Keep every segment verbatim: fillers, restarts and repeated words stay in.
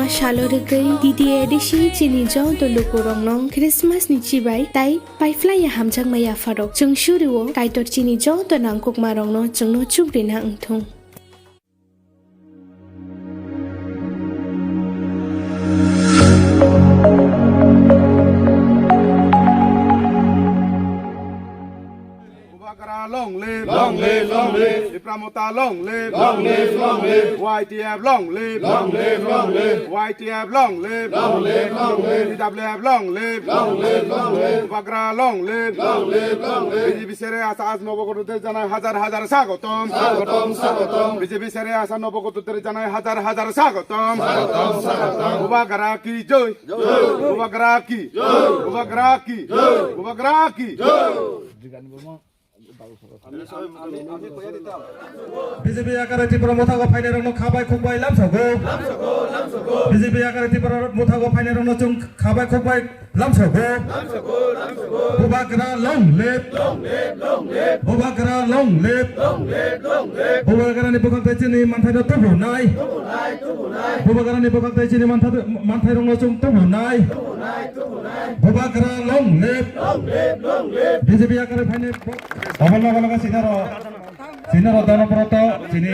Salo rwgwi D D A D C chini joto lukurokno Christmas ni chibai tai paiphlaiya hamjakma yapharok. Chwng surio Kaitor chini joto nangkukmarokno chwngno chukrina wngthung. Bubagra long live. Long live, long live. Tipra Motha long live. Long live, long live. Y T F long live. Long live, long live. Y T F long live. Long live, long live. T W F long live. Long live, long live. Bubagra long live. Long live, long live. B J P sere asa as nobo koto te janai hajar hajar sagotom. Sagotom, sagotom. B J P sere asa nobo koto te janai hajar hajar sagotom. Sagotom, sagotom. Bubagra ki joi. Joi. Bubagra ki. Joi. Bubagra ki. Joi. Bubagra ki. Joi. B J P yakare Tipra Motha go phainai rokno khabai khukbai lamsogo. B J P yakare Tipra Motha go phainai rokno chwng khabai khukbai lamsogo. Bubagra long live. Bubagra long live. Bubagra ni bwkhak tai chini manthai no tubunai. Bubagra ni bwkhak tai chini manthai, manthai rokno chwng tubunai. Bubagra long live. B J P yakare phainai. Obo logo logo sinaro, sinaro Dhanabroto, sini.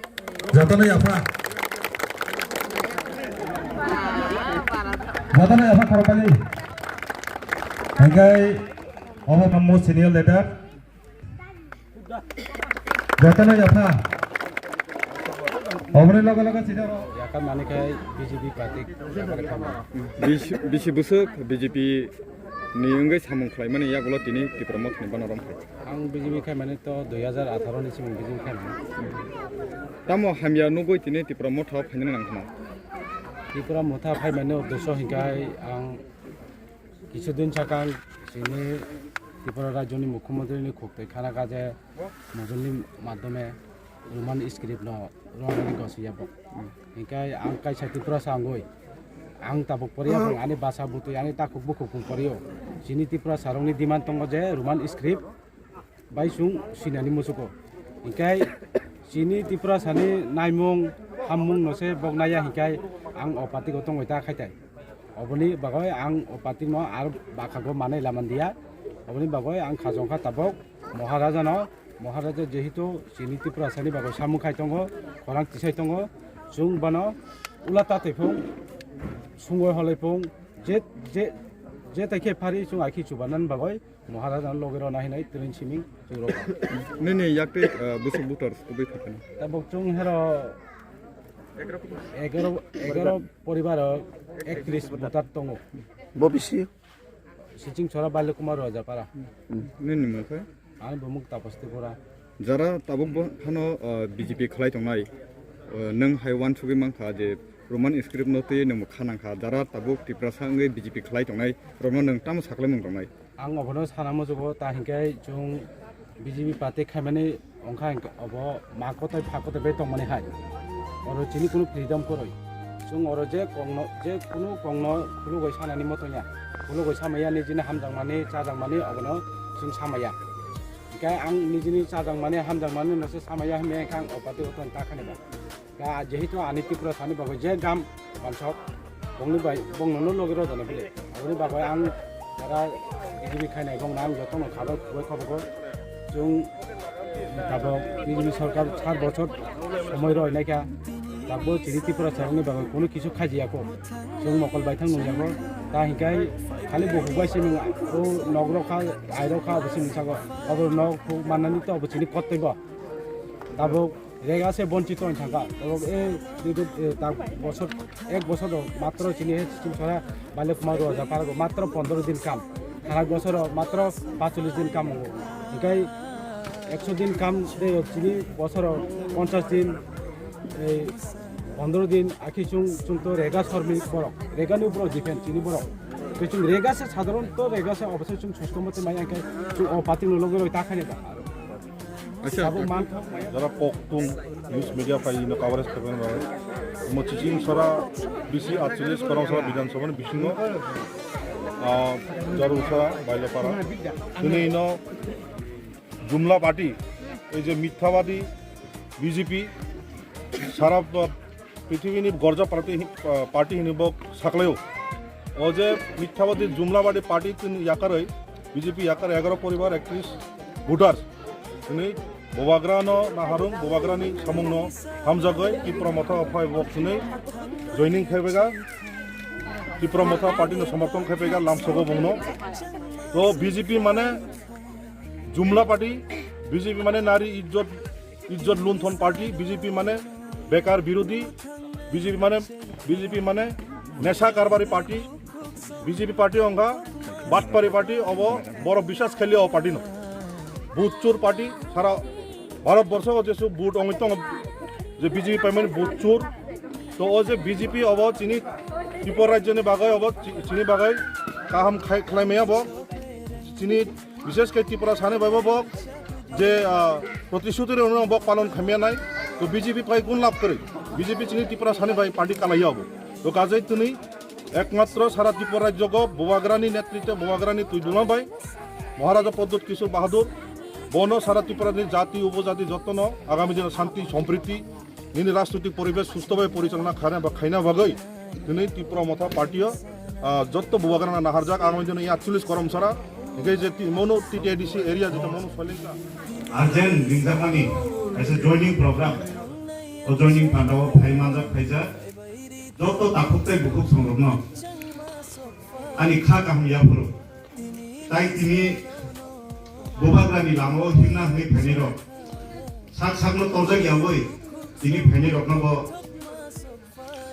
Jotono yapha. Jotono yapha khorokpali. Hingkai obo tamo senior leader. Jotono yapha. Oboni logo logo sinaro. Yakar mani khai B J P party yakar kama. Bisi, bisi bwswk B J P ni wngwi samung khlaimani yagulo tini Tipra Mothani bana romphai. Ang B J P khaimani to dui hazar atharo ni simung B J P khaimani. Tamo hamya nugwi tini Tipra Motha o phainani nangkha? Tipra Motha phaimani uddesho hinkhai ang kichu din sakang chini Tripura rajyoni mukhyamantri ni khuk twi khana kha je mojol ni madhyome Roman script no rwna ni gosi ya bo. Hinkhai ang kaisa Tiprasa wngwi ang tabuk poriya bwrwng ani basa bwtwi ani takhuk bukhuk wng porio. Chini Tiprasa rokni demand tongo je Roman script bai chwng sinani muchugo. Hinkhai chini Tiprasa ni naimung hammung no se bok naiya hinkhai ang o party go tongwi ta khaitai. Oboni bagwi ang o party no ar bakhago manwi lamandiya. Oboni bagwi ang khajong kha tabuk Maharaja no, Maharaja jehetu chini Tiprasa ni bagwi samung khai tongo, khorang tisai tongo, chwng bono ula ta twi phung, sungwi holwi phung, je, je, je tai khe phari chwng ai khe chubanani bagwi Maharaja no logi rwna hinwi twrwng siming chwng rw kha. Nini yak twi, ah, bwswk voters kubui phaikha? Tabuk chwng hero egaro, egaro poribar o ektris voter tongo. Bo bisi? Siching Chora Bailokuma Rojapara. Nini mung khe? Ani bumung Tapas Tripura. Jara tabuk bo hano, ah, B J P khlai tongnai. Ah, nwng hai uansugwi mankha je Roman script no twi nwng kha nangkha. Jara tabuk Tiprasa wngwi B J P khlai tongnai rokno nwng tamo saklaimung tongnai? Ang obono sana muchugo, ta hinkhe chwng B J P party khaimani wngkha hinkhe obo ma kotai pha kotai bai tongmani hai. Oro chini kunu freedom kwrwi. Chwng oro je kongno, je kunu kongno khulugwi sanani moto ya. Khulugwi samaya nijini hamjakmani, chajakmani obono chwng samaya. Hinkhe ang nijini chajakmani, hamjakmani no se samaya hwnwi hinkhe ang o party o tong ta khani ba. Ka jehetu ani Tiprasa ni bagwi je gam bansok, bongni bai, bongno no logi rw jana bile. Aboni bagwi ang jara B J P khainai bongno ang jotono khabai khwbai khobogo. Chwng tabok B J P sorkar sat bochor somoi rw naikha. Tabok chini Tiprasa rokni bagwi kunu kisu khaijiyako. Chwng mokol baithang nungyago. Ta hinkhai khali bo hukbai se nung o nok rw kha, ai rw kha, obo se nungsago. Obo nok huk mannani to obo chini kottoi bo. Tabok rega se bonchito wng thangkha. Tabok e, e, e, ta bosor, ek bosor rok matro chini he Siching Chora Bailokuma Rojapara rok matro pondro din kam. Kharak bosor rok matro pacholish din kam wngo. Hinkhe ekso din kam de chini bosor rok ponchash din, ei, pondro din, akhe chwng, chwng to rega sormik borok. Rega ni borok depend chini borok. Tei chwng rega se sadharon to rega se obosai chwng sosto mote mai hinkhe chwng o party no logi roi ta khaina da. Acha, abo man thok maya. Jara Koktung news media pai ino coverage khaibani bagwi. Omo Siching Chora bisi atcholish Korong Chora Bidhan Sabha ni bisingo, ah, Jaru Chora Bailopara. Tini ino Jumla party, ei je mithabadi B J P, sara Pithibini gorja party hi-, ah, party hini bo saklaio. O je mithabadi jumlabadi party tini yakaroi, B J P yakar egaro poribar ektrish voter. Tini Bubagra no naharung, Bubagra ni samung no hamjagoi, Tipra Motha o phai bo tini joining khaibega, Tipra Motha party no somorthon khaibega, lamsogo bongno. To B J P mane jumla party, B J P mane nari ijjot, ijjot lunthon party, B J P mane bekar birodhi, B J P mane, B J P mane nesha karbari party, B J P party ongkha batpari party, obo borok biswas khaili o party no. Butchur party sara Bharat borsho o jesu but ongwi tongo je B J P paimani butchur. To o je B J P obo chini Tripura rajyoni bagwi obo chi-, chini bagwi kaham khai-, khlai maya bo. Chini bishesh khe Tripura sani bai bo bo je, ah, protishuti rok no bo palon khamya nai. To B J P pai kun lab kwrwi. B J P chini Tripura sani bai party kalai ya bo. To gajai tuni ekmatro sara Tripura rajyo go Bubagrani netritwe Bubagrani tuidulma bai Maharaja Pradyut Kishore Bahadur bono sara Tripura ni jati upojati jotono agami dino shanti sompriti nini rajnoitik poribesh susto bai porichalona khaina ba khaina bagwi tini Tipra Motha party o, ah, jotto Bubagrana naharjak agami dino ya cholish korom sara hingke je ti-, mono T T A D C area jeta mono soilengka. Arjen ringjakmani kaisa joining program. O joining panda o phai manjak phaijak. Joto takhuk tei bukhuk songrokno ani kha kaham yaphuru. Tai tini Bubagrani lama o himna hwnwi phainai rok. Sak sakno torjak yawi tini phainai rokno bo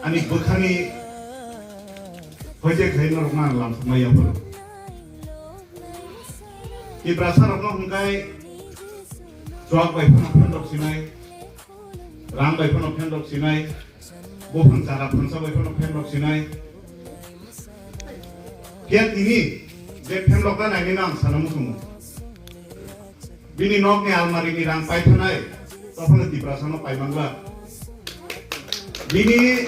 ani bwkhani hoite khai norokno ang lamsokma yaphuru. Tiprasa rokno hwnkhe chuak bai phano phendok sinai, rang bai phano phendok sinai, buphang chara phangsa bai phano phendok sinai. Phiya tini je phendokna nainino ang sana muchungo. Bini nokni almari ni rang paithanai, tophano Tiprasano paimangla. Bini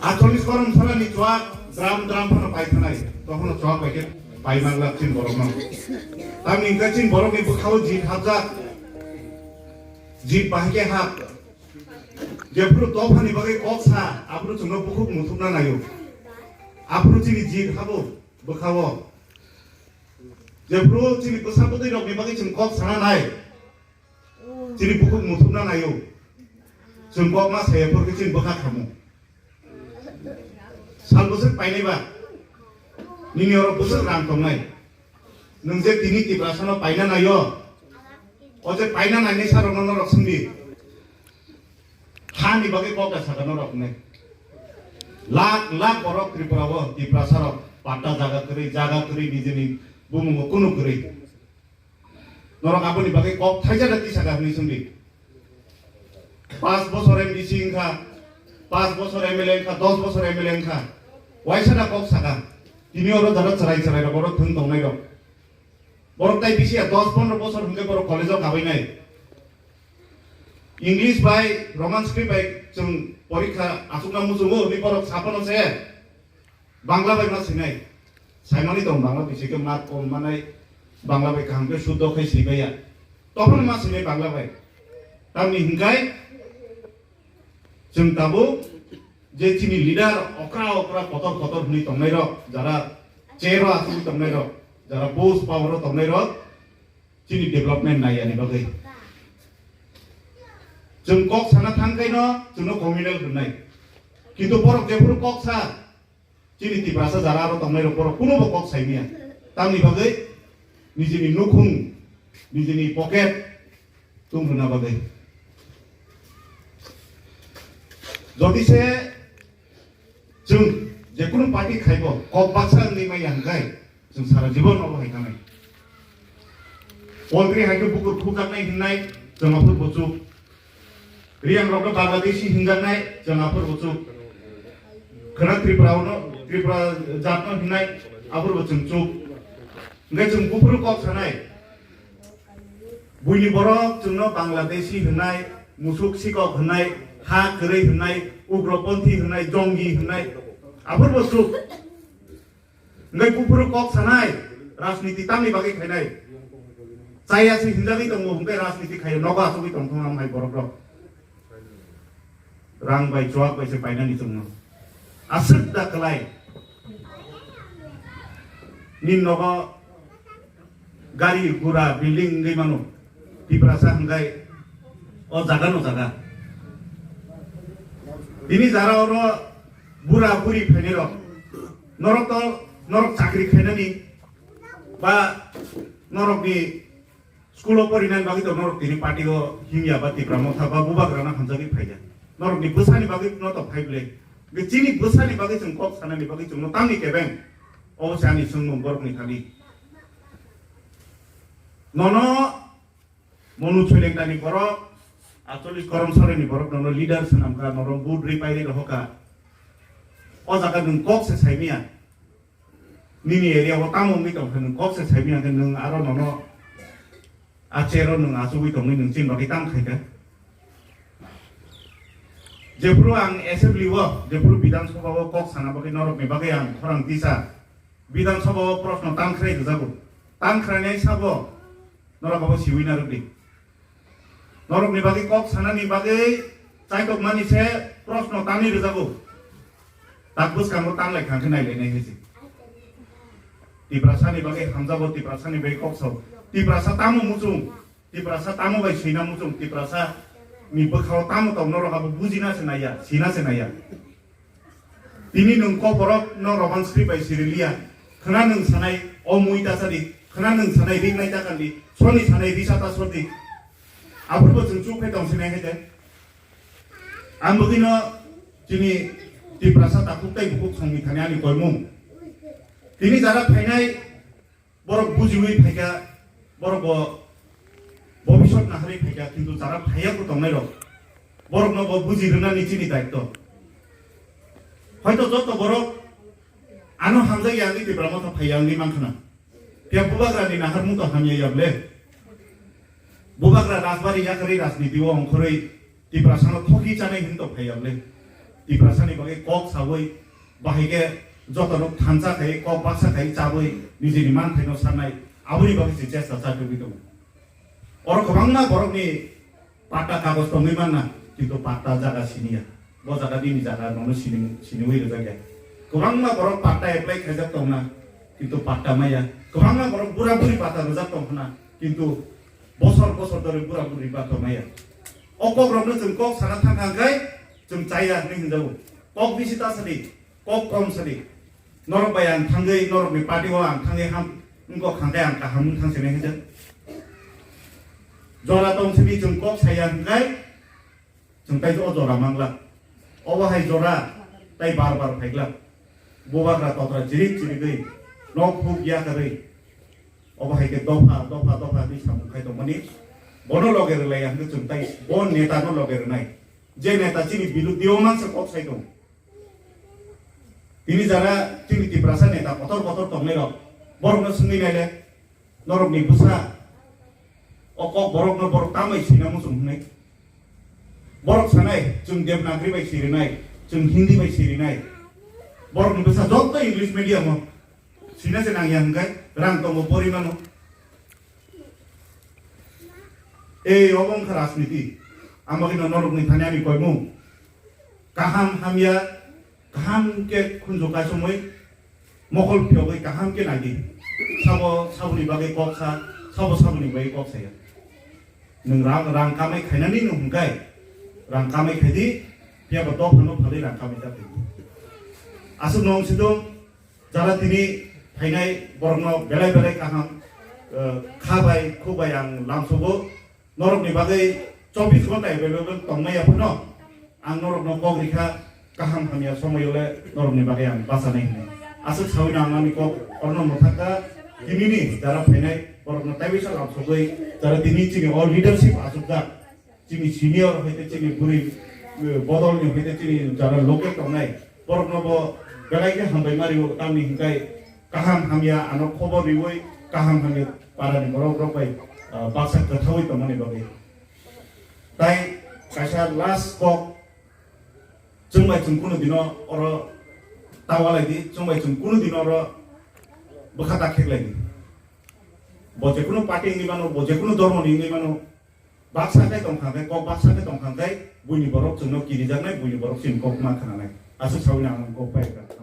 atholis korom salani chuak dram dram phano paithanai, tophano chuak bai khe paimangla chin borokno. Tamni hwnkhe chin borokni bwkhao jit hapjak, jit bahai khe hap. Jephuru dophani bagwi kok sa, aphuru chwngno bukhuk muthupna naio. Aphuru chini jit habo bwkhao. Jephuru chini bwsa bwtwi rokni bagwi chwng kok sana nai. Chini bukhuk muthupna naio. Chwng kok ma saya phurkhe chini bwkha khamu. Sal bwswk painai ba. Nini oro bwswk rang tongnai. Nwng je tini Tiprasano paina naio. O je paina nainai sa rokno norok swngdi. Hani bagwi kok da sakha norok hwnwi. Lakh lakh borok Tripura o, Tiprasa rok patta jaga kwrwi, jaga kwrwi nijini bumungo kunu kwrwi. Norok aboni bagwi kok thaisa da tisa da hwnwi swngdi. Panch bosor M D C wngkha, panch bosor M L A wngkha, dos bosor M L A wngkha. Waisa da kok sakha. Tini oro jara chwrai chwrai rok oro thwng tongnai rok. Borok tai bisi ya dos pondro bosor hwnkhe borok college o kabainai. English bai Roman script bai chwng porikha achukna muchungo hwnwi borok saphano se Bangla bai ma sinai. Saimani tong Bangla bisi khe mark kom manai, Bangla bai kaham khe suddo khai sibaiya. Tophano ma sinai Bangla bai. Tamni hwnkhe chwng tabuk je chini leader okra okra kotor kotor hwnwi tongnai rok, jara chair o achugwi tongnai rok, jara bus power o tongnai rok, chini development nai yani bagwi. Chwng kok sana thang kaino chwngno communal hwnnai. Kintu borok jephuru kok sa, chini Tiprasa jara aro tongnai rok borok kuno bo kok saimya. Tamni bagwi nijini nukhung, nijini pocket tung rwna bagwi. Jodi se chwng jekunu party khaibo kok baksa wngwi maya hwnkhe chwng sara jibon obo hai tanai. Poultry hai khe bukur khukjaknai hwnnai chwng aphuru bo chuk. Riyang rokno Bangladeshi hinjaknai chwng aphuru bo chuk. Khwna Tripura no, Tripura jat no hinai aphuru bo chwng chuk. Hwnkhe chwng buphuru kok sanai. Buini borok chwngno Bangladeshi hwnai, musuk sikok hwnai, ha kwrwi hwnai, ugroponthi hwnai, jongi hwnai. Aphuru bo chuk. Hwnkhe buphuru kok sanai, rajniti tamni bagwi khainai. Chaya se hinjagwi tongo, hwnkhe rajniti khaio, nogo achugwi tongthung amhai borok rok. rang bai chuak bai se painani chwngno. Aswk da kwlai. Nini nogo gari gura building wngwi mano. Tiprasa hwnkhe o jaga no jaga. Tini jara oro bura buri phainai rok. Norok to norok chakri khainani ba norokni school o porinani bagwi to norok tini party o himya ba Tipra Motha ba Bubagrano hamjagwi phaikha. Norokni bwsani bagwi no to phai bwle. Hwnkhe chini bwsani bagwi chwng kok sanani bagwi chwngno tamni kebeng. Obo se ani swngmung borokni thani. Nono Monu Soilengtani borok, aatcholish Korom Soreni borok nono leader swnamkha, nono vote rwi pairwi rohorkha. O jaga nwng kok se saimanya. Nini area o tamo wngwi tongkha nwng kok se saimanya khe nwng aro nono a chair o nwng achugwi tongwi nwng chini bagwi tamo khaikha. Jephuru ang assembly o, jephuru Bidhan Sabha o kok sana bagwi norokni bagwi ang khorang tisa. Bidhan Sabha o proshno tangkhrai rwjago. Tangkhrainai sabo norok abo siwi narwkdi. Norokni bagwi kok sanani bagwi chaitokmani se proshno tangwi rwjago. Tak bwskango tanglai kha khe nailainai hai se. Tiprasani bagwi hamjago, Tiprasani bagwi kok sao. Tiprasa tamo muchung, Tiprasa tamo bai sina muchung, Tiprasa ni bwkhao tamo tong norok abo bujina se naiya, sina se naiya. Tini nwng kok borok no Roman script bai siriliya. Khna nwng sanai o mui ta sadi, khna nwng sanai ring nai ta kandi, soni sanai risa ta sodi. Aphuru bo chwng chuk phai tong sinai hai de. Ang bwgwi no chini Tiprasa takhuk tei bukhuk songni thani ani koimung. Tini jara phainai borok bujiwi phaikha, borok bo bobisot naharwi phaikha, kintu jara phaiya bo tongnai rok. Borok no bo buji rwnani chini daitto. Hoito joto borok ano hamjakya wngwi Tipra Motha phaiya wngwi mankha na. Phiya Bubagra ni naharmung to hamya ya ble. Bubagra rajbari yakarwi rajniti o ongkhorwi Tiprasano thoki chanai hwn tong phai ya ble. Tiprasani bagwi kok sawi, bahai khe jotono thansa khai, kok baksa khai chawi, nijini manthaino sanai, aboni bagwi se chesta chajagwi tongo. Oro kwbangma borokni patta kagoj tongwi manna, kintu patta jaga siniya. Bo jaga nini jaga nono sini, siniwi rwjakya. Kwbangma borok patta apply khaijak tongna, kintu patta maya. Kwbangma borok bura buri patta rwjak tongkhna, kintu bosor bosor dhori bura buri patta maya. O kokrokno chwng kok sana thangkha hwnkhe chwng chaya hinwi hwnjago. Kok bisi ta sadi, kok kom sadi. Norok bai ang thangwi, norokni party o ang thangwi ham wngkok hwnkhe ang kaham wng thang sinai hwnjak. Jora tong simi chwng kok saya hwnkhe chwng tai o jora manglak. Obo hai jora tai bar bar phaiglak. Bubagra totra chirik chirigwi nok huk yakarwi. Obo hai khe dopha, dopha, dopha hinwi samung khai tongmani. Bono loge rwlaiya hwnkhe chwng tai bo neta no loge rwnai. Je neta chini biruddhi o mansa kok sai tongo. Tini jara chini Tiprasa neta kotor kotor tongnai rok. Borok no swngwi naile, norok ni bwsa o kok borok no borok tambai sina muchung hwnwi. Borok sanai, chwng Devanagari bai sirinai, chwng Hindi bai sirinai. Borok ni bwsa joto English medium o sina se nangya hwnkhe rang tongo porimano. Ei obo wngkha rajniti. Ang bagwino norokni thani ani koimung. Kaham hamya, kaham khe khunju kaisomwi mokol phiyogwi kaham khe naidi. Sabo saboni bagwi kok sa, sabo saboni bagwi kok saya. Nwng rang, rang kamai khainani nwng hwnkhe rang kamai khaidi, phiyaba dophano phalwi rang kamai ta thwidi. Aswk nwng sidung. Jara tini phainai borokno belai belai kaham, eh, kha bai, khuk bai ang lamsogo. Norokni bagwi chobbish ghonta available tongmaya phano ang norokno kok rikha, kaham hamya somoyole norokni bagwi ang bachanai hwnwi. Aswk sawino ang ani kok orno mwthakha, tinini jara phainai borokno taiwisa lamsogwi, jara tini chini o leadership achukjak. Chini senior hoite chini bwrwi, eh, bodolni hoite chini jara local tongnai, borokno bo belai khe hambai ma rio, tamni hwnkhe kaham hamya ano khobor riui kaham hamya parani borok rok bai, ah, baksa kwthaui tongmani bagwi. Tai kaisa last kok, chwng bai chwng kunu dino oro ta walai di, chwng bai chwng kunu dino oro bwkha ta kheklai di. Bo jekunu party wngwi mano, bo jekunu dhormoni wngwi mano, baksa khe tongkha khe, kok baksa khe tongkha khe, buini borok chwngno kirijaknai, buini borok chini kok ma khnanai. Aswk sawi ang kok pai kha.